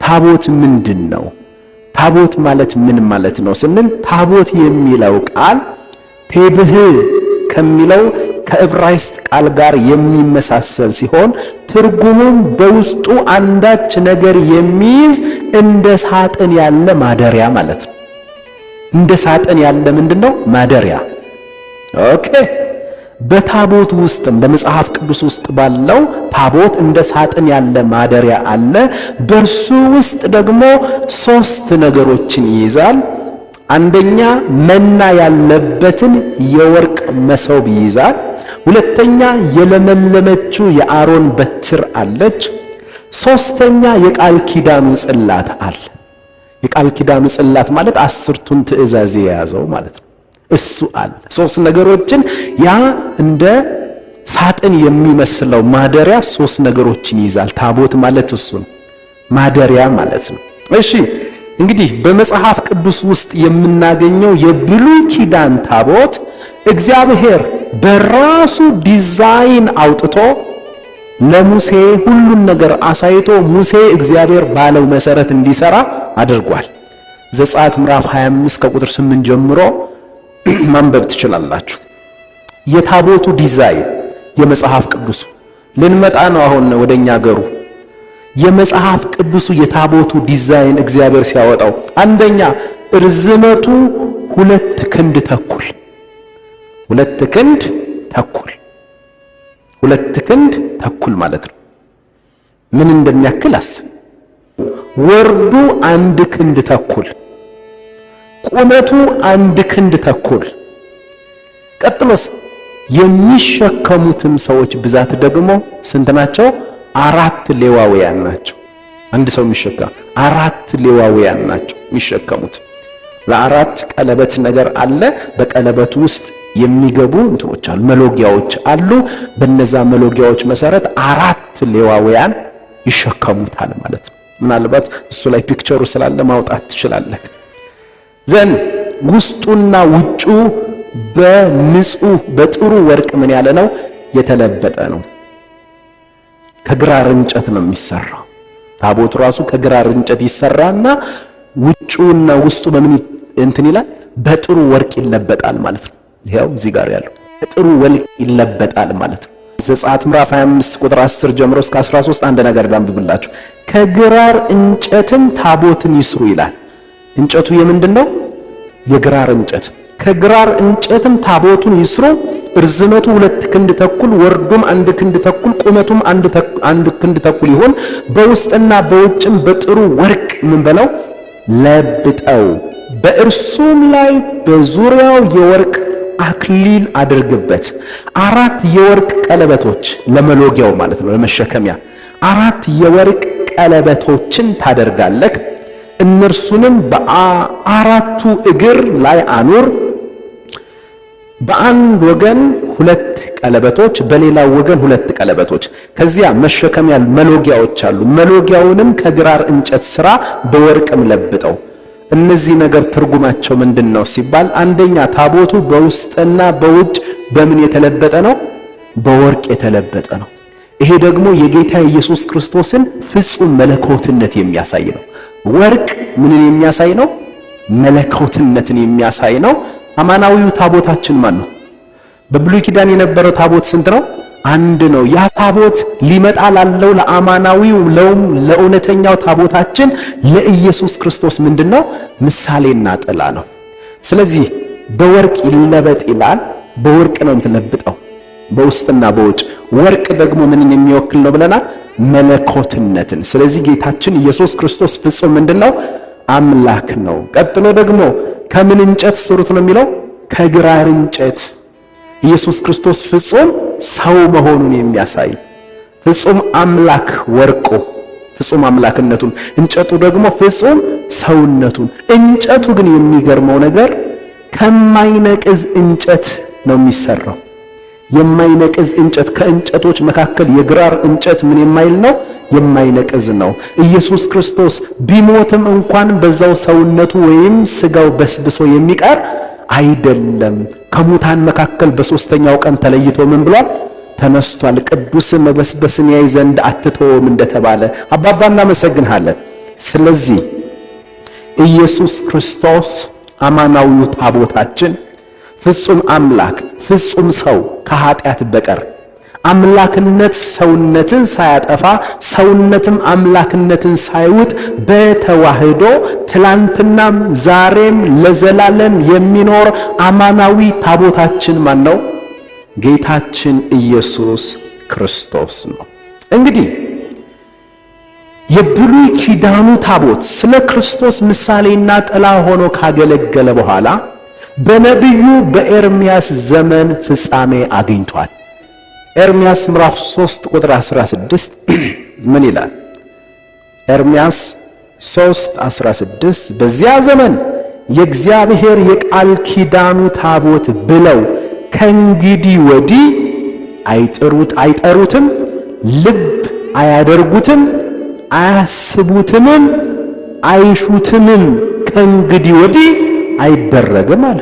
ታቦት ምንድን ነው? ታቦት ማለት ምን ማለት ነው ስንል ታቦት የሚለው ቃል ቴብህ ከሚለው ከዕብራይስጥ ቃል ጋር የሚመሳሰል ሲሆን ትርጉሙም በውስጡ አንዳች ነገር የሚይዝ እንደ ሳጥን ያለ ማደሪያ ማለት ነው። እንደ ሳጥን ያለ ምንድነው? ማደሪያ። Okay። በታቦት ውስጥም በመጽሐፍ ቅዱስ ውስጥ ባለው ታቦት እንደ ሳጥን ያለ ማደሪያ አለ። በእርሱ ውስጥ ደግሞ ሶስት ነገሮችን ይይዛል። አንደኛ መና ያለበትን የወርቅ መሶብ ይይዛል። ሁለተኛ የለመለመችው የአሮን በትር አለች። ሶስተኛ የቃል ኪዳኑ ጽላት አለ። የቃል ኪዳኑ ጽላት ማለት አስርቱን ትእዛዝ የያዘው ማለት ነው። እሱ አለ። ሶስት ነገሮችን ያ እንደ ሳጥን የሚመስለው ማደሪያ ሶስት ነገሮችን ይይዛል። ታቦት ማለት እሱ ነው፣ ማደሪያ ማለት ነው። እሺ እንግዲህ በመጽሐፍ ቅዱስ ውስጥ የምናገኘው የብሉይ ኪዳን ታቦት እግዚአብሔር በራሱ ዲዛይን አውጥቶ ለሙሴ ሁሉን ነገር አሳይቶ ሙሴ እግዚአብሔር ባለው መሰረት እንዲሰራ አድርጓል። ዘጸአት ምዕራፍ 25 ከቁጥር 8 ጀምሮ ማንበብ ትችላላችሁ። የታቦቱ ዲዛይን የመጽሐፍ ቅዱሱ ልንመጣ ነው አሁን ወደኛ አገሩ። የመጽሐፍ ቅዱሱ የታቦቱ ዲዛይን እግዚአብሔር ሲያወጣው አንደኛ እርዝመቱ 2 ክንድ ተኩል፣ 2 ክንድ ተኩል፣ 2 ክንድ ተኩል ማለት ነው። ምን እንደሚያክል አስብ። ወርዱ 1 ክንድ ተኩል፣ ቁመቱ 1 ክንድ ተኩል። ቀጥሎስ የሚሸከሙትም ሰዎች ብዛት ደግሞ ስንት ናቸው? አራት ሌዋውያን ናቸው። አንድ ሰው የሚሸከም አራት ሌዋውያን ናቸው የሚሸከሙት። ለአራት ቀለበት ነገር አለ። በቀለበቱ ውስጥ የሚገቡ እንትኖች አሉ፣ መሎጊያዎች አሉ። በነዛ መሎጊያዎች መሰረት አራት ሌዋውያን ይሸከሙታል ማለት ነው። ምናልባት እሱ ላይ picture ኡ ስላለ ማውጣት ትችላለህ። Then ውስጡና ውጩ በንጹህ በጥሩ ወርቅ ምን ያለ ነው? የተለበጠ ነው። ከግራር እንጨት ነው የሚሰራው። ታቦቱ ራሱ ከግራር እንጨት ይሰራና ውጩና ውስጡ በምን እንትን ይላል? በጥሩ ወርቅ ይለበጣል ማለት ነው። ይሄው እዚህ ጋር ያለው በጥሩ ወርቅ ይለበጣል ማለት ነው። ዘጸአት ምዕራፍ 25 ቁጥር 10 ጀምሮ እስከ 13 አንድ ነገር ላንብብላችሁ። ከግራር እንጨትም ታቦትን ይስሩ ይላል። እንጨቱ የምንድን ነው? የግራር እንጨት። ከግራር እንጨትም ታቦቱን ይስሩ። እርዝመቱ 2 ክንድ ተኩል፣ ወርዱም 1 ክንድ ተኩል፣ ቁመቱም 1 ክንድ ተኩል ይሁን። በውስጥና በውጭም በጥሩ ወርቅ ምን በለው? ለብጠው። በእርሱም ላይ በዙሪያው የወርቅ አክሊል አድርግበት። አራት የወርቅ ቀለበቶች ለመሎጊያው ማለት ነው፣ ለመሸከሚያ አራት የወርቅ ቀለበቶችን ታደርጋለህ። እነርሱንም በአራቱ እግር ላይ አኑር። በአንድ ወገን ሁለት ቀለበቶች፣ በሌላው ወገን ሁለት ቀለበቶች። ከዚያ መሸከሚያ መሎጊያዎች አሉ። መሎጊያውንም ከግራር እንጨት ስራ፣ በወርቅም ለብጠው። እነዚህ ነገር ትርጉማቸው ምንድን ነው ሲባል፣ አንደኛ ታቦቱ በውስጥና በውጭ በምን የተለበጠ ነው? በወርቅ የተለበጠ ነው። ይሄ ደግሞ የጌታ ኢየሱስ ክርስቶስን ፍጹም መለኮትነት የሚያሳይ ነው። ወርቅ ምንን የሚያሳይ ነው? መለኮትነትን የሚያሳይ ነው። አማናዊው ታቦታችን ማን ነው? በብሉይ ኪዳን የነበረው ታቦት ስንት ነው? አንድ ነው። ያ ታቦት ሊመጣ ላለው ለአማናዊው ለእውነተኛው ታቦታችን ለኢየሱስ ክርስቶስ ምንድነው? ምሳሌና ጥላ ነው። ስለዚህ በወርቅ ይለበጥ ይላል። በወርቅ ነው የምትለብጠው በውስጥና በውጭ። ወርቅ ደግሞ ምንን የሚወክል ነው ብለናል? መለኮትነትን። ስለዚህ ጌታችን ኢየሱስ ክርስቶስ ፍጹም ምንድነው? አምላክ ነው። ቀጥሎ ደግሞ ከምን እንጨት ስሩት ነው የሚለው? ከግራር እንጨት። ኢየሱስ ክርስቶስ ፍጹም ሰው መሆኑን የሚያሳይ፣ ፍጹም አምላክ ወርቁ ፍጹም አምላክነቱን፣ እንጨቱ ደግሞ ፍጹም ሰውነቱን። እንጨቱ ግን የሚገርመው ነገር ከማይነቅዝ እንጨት ነው የሚሰራው። የማይነቅዝ እንጨት፣ ከእንጨቶች መካከል የግራር እንጨት ምን የማይል ነው? የማይነቅዝ ነው። ኢየሱስ ክርስቶስ ቢሞትም እንኳን በዛው ሰውነቱ ወይም ስጋው በስብሶ የሚቀር አይደለም። ከሙታን መካከል በሶስተኛው ቀን ተለይቶ ምን ብሏል? ተነስቷል። ቅዱስ መበስበስን ያይ ዘንድ አትተወውም እንደተባለ። አባባ እናመሰግንሃለን። ስለዚህ ኢየሱስ ክርስቶስ አማናዊው ታቦታችን፣ ፍጹም አምላክ ፍጹም ሰው፣ ከኃጢአት በቀር አምላክነት ሰውነትን ሳያጠፋ፣ ሰውነትም አምላክነትን ሳይውጥ፣ በተዋህዶ ትላንትናም ዛሬም ለዘላለም የሚኖር አማናዊ ታቦታችን ማን ነው? ጌታችን ኢየሱስ ክርስቶስ ነው። እንግዲህ የብሉይ ኪዳኑ ታቦት ስለ ክርስቶስ ምሳሌና ጥላ ሆኖ ካገለገለ በኋላ በነቢዩ በኤርምያስ ዘመን ፍጻሜ አግኝቷል። ኤርምያስ ምዕራፍ 3 ቁጥር 16 ምን ይላል? ኤርምያስ 3 16፣ በዚያ ዘመን የእግዚአብሔር የቃል ኪዳኑ ታቦት ብለው ከእንግዲህ ወዲህ አይጥሩት አይጠሩትም፣ ልብ አያደርጉትም፣ አያስቡትምም፣ አይሹትምም፣ ከእንግዲህ ወዲህ አይደረግም አለ።